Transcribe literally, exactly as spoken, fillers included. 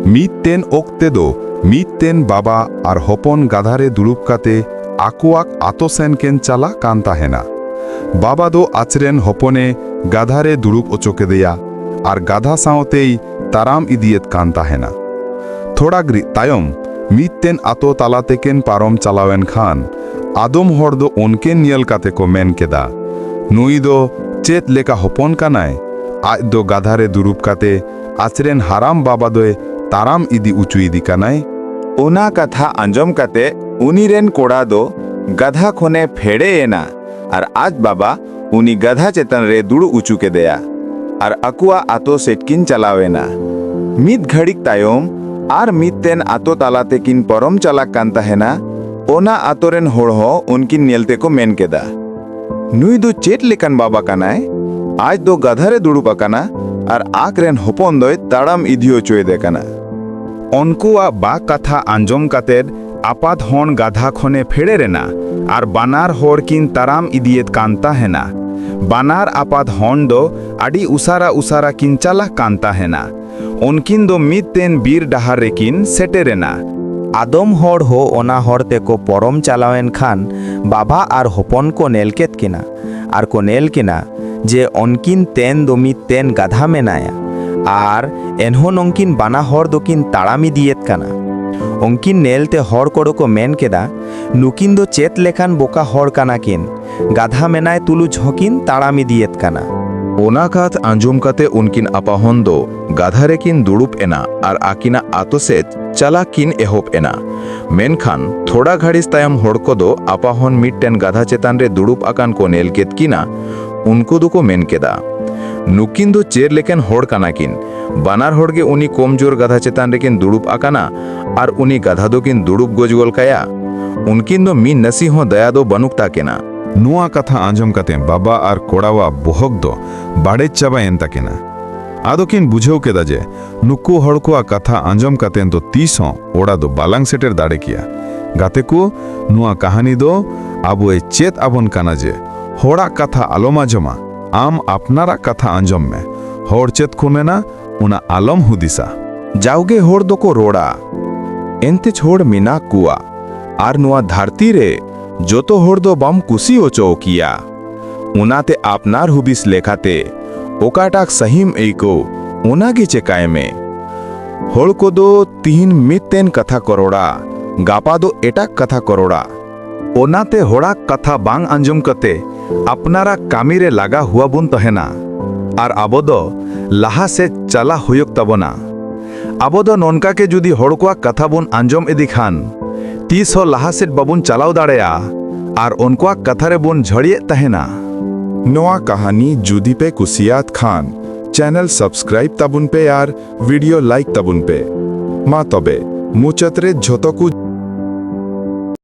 ᱢᱤᱫᱴᱮᱱ ᱚᱠᱛᱮ ᱫᱚ ᱢᱤᱫᱴᱮᱱ ᱵᱟᱵᱟ ᱟᱨ ᱦᱚᱯᱚᱱ ᱜᱟᱫᱷᱟ ᱨᱮ ᱫᱩᱲᱩᱵ ᱠᱟᱛᱮ ᱟᱠᱚᱣᱟᱜ ᱟᱛᱳ ᱥᱮᱱ ᱠᱤᱱ ᱪᱟᱞᱟᱜ ᱠᱟᱱ ᱛᱟᱦᱮᱱᱟ᱾ ᱵᱟᱵᱟ ᱫᱚ ᱟᱡᱨᱮᱱ ᱦᱚᱯᱚᱱᱮ ᱜᱟᱫᱷᱟ ᱨᱮ ᱫᱩᱲᱩᱵ ᱚᱪᱚ ᱠᱮᱫᱮᱭᱟ ᱟᱨ ᱜᱟᱫᱷᱟ ᱥᱟᱶᱛᱮᱭ ᱛᱟᱲᱟᱢ ᱤᱫᱤᱭᱮᱫ ᱠᱟᱱ ᱛᱟᱦᱮᱱᱟ᱾ ᱛᱷᱚᱲᱟ ᱜᱷᱟᱹᱲᱤᱡ ᱛᱟᱭᱚᱢ ᱢᱤᱫᱴᱮᱱ ᱟᱛᱳ ᱛᱟᱞᱟ ᱛᱮᱠᱤᱱ ᱯᱟᱨᱚᱢ ᱪᱟᱞᱟᱣᱮᱱ ᱠᱷᱟᱱ, ᱟᱫᱚᱢ ᱦᱚᱲ ᱫᱚ ᱩᱱᱠᱤᱱ ᱧᱮᱞ ᱠᱟᱛᱮ ᱠᱚ ᱢᱮᱱ ᱠᱮᱫᱟ, "ᱱᱩᱭ ᱫᱚ ᱪᱮᱫ ᱞᱮᱠᱟ ᱦᱚᱯᱚᱱ ᱠᱟᱱᱟᱭ? ᱟᱡ ᱫᱚ ᱜᱟᱫᱷᱟ ᱨᱮ ᱫᱩᱲᱩᱵ ᱠᱟᱛᱮ ᱟᱡᱨᱮᱱ ᱦᱟᱨᱟᱢ ᱵᱟᱵᱟ ᱫᱚᱭ ᱛᱟᱲᱟᱢ ᱤᱫᱤ ᱚᱪᱚᱭᱮᱫᱤ ᱠᱟᱱᱟᱭ?" ᱚᱱᱟ ᱠᱟᱛᱷᱟ ᱟᱸᱡᱚᱢ ᱠᱟᱛᱮ ᱩᱱᱤ ᱨᱮᱱ ᱠᱚᱲᱟ ᱫᱚ ᱜᱟᱫᱷᱟ ᱠᱷᱚᱱᱮ ᱯᱷᱮᱰᱮ ᱮᱱᱟ ᱟᱨ ᱟᱡ ᱵᱟᱵᱟ ᱩᱱᱤ ᱜᱟᱫᱷᱟ ᱪᱮᱛᱟᱱ ᱨᱮ ᱫᱩᱲᱩᱵ ᱚᱪᱚ ᱠᱮᱫᱮᱭᱟ ᱟᱨ ᱟᱠᱚᱣᱟᱜ ᱟᱛᱳ ᱥᱮᱫ ᱠᱤᱱ ᱪᱟᱞᱟᱣ ᱮᱱᱟ᱾ ᱢᱤᱫ ᱜᱷᱟᱹᱲᱤᱠ ᱛᱟᱭᱚᱢ ᱟᱨ ᱢᱤᱫᱴᱮᱱ ᱟᱛᱳ ᱛᱟᱞᱟ ᱛᱮᱠᱤᱱ ᱯᱟᱨᱚᱢ ᱪᱟᱞᱟᱜ ᱠᱟᱱ ᱛᱟᱦᱮᱱᱟ᱾ ᱚᱱᱟ ᱟᱛᱳ ᱨᱮᱱ ᱦᱚᱲ ᱦᱚᱸ ᱩᱱᱠᱤᱱ ᱧᱮᱞ ᱛᱮᱠᱚ ᱢᱮᱱ ᱠᱮᱫᱟ, "ᱱᱩᱭ ᱫᱚ ᱪᱮᱫ ᱞᱮᱠᱟᱱ ᱵᱟᱵᱟ ᱠᱟᱱᱟᱭ? ᱟᱡ ᱫᱚ ᱜᱟᱫᱷᱟ ᱨᱮ ᱫᱩᱲᱩᱵ ᱟᱠᱟᱱᱟ ᱟᱨ ᱟᱠ ᱨᱮᱱ ᱦᱚᱯᱚᱱ ᱫᱚᱭ ᱛᱟᱲᱟᱢ ᱤᱫᱤ ᱦᱚᱪᱚᱭᱮᱫᱮ ᱠᱟᱱᱟ᱾" ᱩᱱᱠᱩᱣᱟᱜ ᱵᱟᱠ ᱠᱟᱛᱷᱟ ᱟᱸᱡᱚᱢ ᱠᱟᱛᱮ ᱟᱯᱟᱛ ᱦᱚᱱ ᱜᱟᱫᱷᱟ ᱠᱷᱚᱱᱮ ᱯᱷᱮᱰᱮᱨ ᱮᱱᱟ ᱟᱨ ᱵᱟᱱᱟᱨ ᱦᱚᱲ ᱠᱤᱱ ᱛᱟᱲᱟᱢ ᱤᱫᱤᱭᱮᱫ ᱠᱟᱱ ᱛᱟᱦᱮᱱᱟ᱾ ᱵᱟᱱᱟᱨ ᱟᱯᱟᱛ ᱦᱚᱱ ᱫᱚ ᱟᱹᱰᱤ ᱩᱥᱟᱨᱟ ᱩᱥᱟᱨᱟ ᱠᱤᱱ ᱪᱟᱞᱟᱜ ᱠᱟᱱ ᱛᱟᱦᱮᱱᱟ᱾ ᱩᱱᱠᱤᱱ ᱫᱚ ᱢᱤᱫᱴᱮᱱ ᱵᱤᱨ ᱰᱟᱦᱟᱨ ᱨᱮᱠᱤᱱ ᱥᱮᱴᱮᱨ ᱮᱱᱟ᱾ ᱟᱫᱚᱢ ᱦᱚᱲ ᱦᱚᱸ ᱚᱱᱟ ᱦᱚᱨ ᱛᱮᱠᱚ ᱯᱚᱨᱚᱢ ᱪᱟᱞᱟᱣᱮᱱ ᱠᱷᱟᱱ ᱵᱟᱵᱟ ᱟᱨ ᱦᱚᱯᱚᱱ ᱠᱚ ᱧᱮᱞ ᱠᱮᱫ ᱠᱤᱱᱟ ᱟᱨ ᱠᱚ ᱧᱮᱞ ᱠᱤᱱᱟ ᱡᱮ ᱩᱱᱠᱤᱱ ᱛᱮᱱ ᱫᱚ ᱢᱤᱫᱴᱮᱱ ᱜᱟᱫᱷᱟ ᱢᱮᱱᱟᱭᱟ ᱟᱨ ᱮᱱᱦᱚᱸ ᱩᱱᱠᱤᱱ ᱵᱟᱱᱟ ᱦᱚᱲ ᱫᱚᱠᱤᱱ ᱛᱟᱲᱟᱢ ᱤᱫᱤᱭᱮᱫ ᱠᱟᱱᱟ᱾ ᱩᱱᱠᱤᱱ ᱧᱮᱞᱛᱮ ᱦᱚᱲ ᱠᱚᱫᱚ ᱠᱚ ᱢᱮᱱ ᱠᱮᱫᱟ, "ᱱᱩᱠᱤᱱ ᱫᱚ ᱪᱮᱫ ᱞᱮᱠᱟᱱ ᱵᱚᱠᱟ ᱦᱚᱲ ᱠᱟᱱᱟ ᱠᱤᱱ? ᱜᱟᱫᱷᱟ ᱢᱮᱱᱟᱭ ᱛᱩᱞᱩᱡ ᱦᱚᱸᱠᱤᱱ ᱛᱟᱲᱟᱢ ᱤᱫᱤᱭᱮᱫ ᱠᱟᱱᱟ᱾" ᱚᱱᱟ ᱠᱟᱛᱷᱟ ᱟᱸᱡᱚᱢ ᱠᱟᱛᱮ ᱩᱱᱠᱤᱱ ᱟᱯᱟᱦᱚᱱ ᱫᱚ ᱜᱟᱫᱷᱟ ᱨᱮᱠᱤᱱ ᱫᱩᱲᱩᱵ ᱮᱱᱟ ᱟᱨ ᱟᱹᱠᱤᱱᱟᱜ ᱟᱛᱳ ᱥᱮᱫ ᱪᱟᱞᱟᱜ ᱠᱤᱱ ᱮᱦᱚᱵ ᱮᱱᱟ᱾ ᱢᱮᱱᱠᱷᱟᱱ ᱛᱷᱚᱲᱟ ᱜᱷᱟᱹᱲᱤᱡ ᱛᱟᱭᱚᱢ ᱦᱚᱲ ᱠᱚᱫᱚ ᱟᱯᱟᱦᱚᱱ ᱢᱤᱫᱴᱮᱱ ᱜᱟᱫᱷᱟ ᱪᱮᱛᱟᱱ ᱨᱮ ᱫᱩᱲᱩᱵ ᱟᱠᱟᱱ ᱠᱚ ᱧᱮᱞ ᱠᱮᱫ ᱠᱤᱱᱟ᱾ ᱩᱱᱠᱩ ᱫᱚᱠᱚ ᱢᱮᱱ ᱠᱮᱫᱟ, "ᱱᱩᱠᱤᱱ ᱫᱚ ᱪᱮᱫ ᱞᱮᱠᱟᱱ ᱦᱚᱲ ᱠᱟᱱᱟ ᱠᱤᱱ? ᱵᱟᱱᱟᱨ ᱦᱚᱲ ᱜᱮ ᱩᱱᱤ ᱠᱚᱢᱡᱳᱨ ᱜᱟᱫᱷᱟ ᱪᱮᱛᱟᱱ ᱨᱮᱠᱤᱱ ᱫᱩᱲᱩᱵ ᱟᱠᱟᱱᱟ ᱟᱨ ᱩᱱᱤ ᱜᱟᱫᱷᱟ ᱫᱚᱠᱤᱱ ᱫᱩᱲᱩᱵ ᱜᱚᱡ ᱜᱚᱞ ᱠᱟᱭᱟ᱾ ᱩᱱᱠᱤᱱ ᱫᱚ ᱢᱤᱫ ᱱᱟᱥᱮ ᱦᱚᱸ ᱫᱟᱭᱟ ᱫᱚ ᱵᱟᱹᱱᱩᱜ ᱛᱟᱹᱠᱤᱱᱟ᱾" ᱱᱚᱣᱟ ᱠᱟᱛᱷᱟ ᱟᱸᱡᱚᱢ ᱠᱟᱛᱮ ᱵᱟᱵᱟ ᱟᱨ ᱠᱚᱲᱟᱣᱟᱜ ᱵᱚᱦᱚᱜ ᱫᱚ ᱵᱟᱹᱲᱤᱡ ᱪᱟᱵᱟᱭᱮᱱ ᱛᱟᱹᱠᱤᱱᱟ᱾ ᱟᱫᱚ ᱠᱤᱱ ᱵᱩᱡᱷᱟᱹᱣ ᱠᱮᱫᱟ ᱡᱮ ᱱᱩᱠᱩ ᱦᱚᱲ ᱠᱚᱣᱟᱜ ᱠᱟᱛᱷᱟ ᱟᱸᱡᱚᱢ ᱠᱟᱛᱮ ᱫᱚ ᱛᱤᱥ ᱦᱚᱸ ᱚᱲᱟᱜ ᱫᱚ ᱵᱟᱞᱟᱝ ᱥᱮᱴᱮᱨ ᱫᱟᱲᱮ ᱠᱮᱭᱟ᱾ ᱜᱟᱛᱮ ᱠᱚ, ᱱᱚᱣᱟ ᱠᱟᱹᱦᱱᱤ ᱫᱚ ᱟᱵᱚᱭ ᱪᱮᱫ ᱟᱵᱚᱱ ᱠᱟᱱᱟ ᱡᱮ ᱦᱚᱲᱟᱜ ᱠᱟᱛᱷᱟ ᱟᱞᱚᱢ ᱟᱸᱡᱚᱢᱟ, ᱟᱢ ᱟᱯᱱᱟᱨᱟᱜ ᱠᱟᱛᱷᱟ ᱟᱸᱡᱚᱢ ᱢᱮ᱾ ᱦᱚᱲ ᱪᱮᱫ ᱠᱚ ᱢᱮᱱᱟ, ᱚᱱᱟ ᱟᱞᱚᱢ ᱦᱩᱫᱤᱥᱟ᱾ ᱡᱟᱣᱜᱮ ᱦᱚᱲ ᱫᱚᱠᱚ ᱨᱚᱲᱟ, ᱮᱱᱛᱮᱡ ᱦᱚᱲ ᱢᱮᱱᱟᱜ ᱠᱚᱣᱟ᱾ ᱟᱨ ᱱᱚᱣᱟ ᱫᱷᱟᱹᱨᱛᱤ ᱨᱮ ᱡᱚᱛᱚ ᱦᱚᱲ ᱫᱚ ᱵᱟᱢ ᱠᱩᱥᱤ ᱦᱚᱪᱚ ᱠᱤᱭᱟ᱾ ᱚᱱᱟᱛᱮ ᱟᱯᱱᱟᱨ ᱦᱩᱫᱤᱥ ᱞᱮᱠᱟᱛᱮ ᱚᱠᱟᱴᱟᱜ ᱥᱟᱹᱦᱤᱢ ᱟᱹᱭᱠᱟᱹᱣ, ᱚᱱᱟᱜᱮ ᱪᱮᱠᱟᱭ ᱢᱮ᱾ ᱦᱚᱲ ᱠᱚᱫᱚ ᱛᱤᱦᱤᱧ ᱢᱤᱫᱴᱮᱱ ᱠᱟᱛᱷᱟ ᱠᱚ ᱨᱚᱲᱟ, ᱜᱟᱯᱟ ᱫᱚ ᱮᱴᱟᱜ ᱠᱟᱛᱷᱟ ᱠᱚ ᱨᱚᱲᱟ᱾ ᱚᱱᱟᱛᱮ ᱦᱚᱲᱟᱜ ᱠᱟᱛᱷᱟ ᱵᱟᱝ ᱟᱸᱡᱚᱢ ᱠᱟᱛᱮ ᱟᱯᱱᱟᱨᱟᱜ ᱠᱟᱹᱢᱤ ᱨᱮ ᱞᱟᱜᱟ ᱦᱩᱭᱟᱵᱚᱱ ᱛᱟᱦᱮᱱᱟ᱾ ᱟᱨ ᱟᱵᱚ ᱫᱚ ᱞᱟᱦᱟ ᱥᱮᱫ ᱪᱟᱞᱟᱜ ᱦᱩᱭᱩᱜ ᱛᱟᱵᱚᱱᱟ᱾ ᱟᱵᱚ ᱫᱚ ᱱᱚᱝᱠᱟ ᱜᱮ ᱡᱩᱫᱤ ᱦᱚᱲ ᱠᱚᱣᱟᱜ ᱠᱟᱛᱷᱟ ᱵᱚᱱ ᱟᱸᱡᱚᱢ ᱤᱫᱤ ᱠᱷᱟᱱ, ᱛᱤᱥ ᱦᱚᱸ ᱞᱟᱦᱟ ᱥᱮᱫ ᱵᱟᱵᱚᱱ ᱪᱟᱞᱟᱣ ᱫᱟᱲᱮᱭᱟᱜᱼᱟ ᱟᱨ ᱩᱱᱠᱩᱣᱟᱜ ᱠᱟᱛᱷᱟ ᱨᱮᱵᱚᱱ ᱡᱷᱟᱹᱲᱤᱭᱮᱫ ᱛᱟᱦᱮᱱᱟ᱾ ᱱᱚᱣᱟ ᱠᱟᱹᱦᱱᱤ ᱡᱩᱫᱤ ᱯᱮ ᱠᱩᱥᱤᱭᱟᱫ ᱠᱷᱟᱱ, ᱪᱮᱱᱮᱞ ᱥᱟᱵᱥᱠᱨᱟᱭᱤᱵ ᱛᱟᱵᱚᱱ ᱯᱮ ᱟᱨ ᱵᱷᱤᱰᱤᱭᱳ ᱞᱟᱭᱤᱠ ᱛᱟᱵᱚᱱ ᱯᱮ᱾ ᱢᱟ ᱛᱚᱵᱮ, ᱢᱩᱪᱟᱹᱫ ᱨᱮ ᱡᱷᱚᱛᱚ ᱠᱚ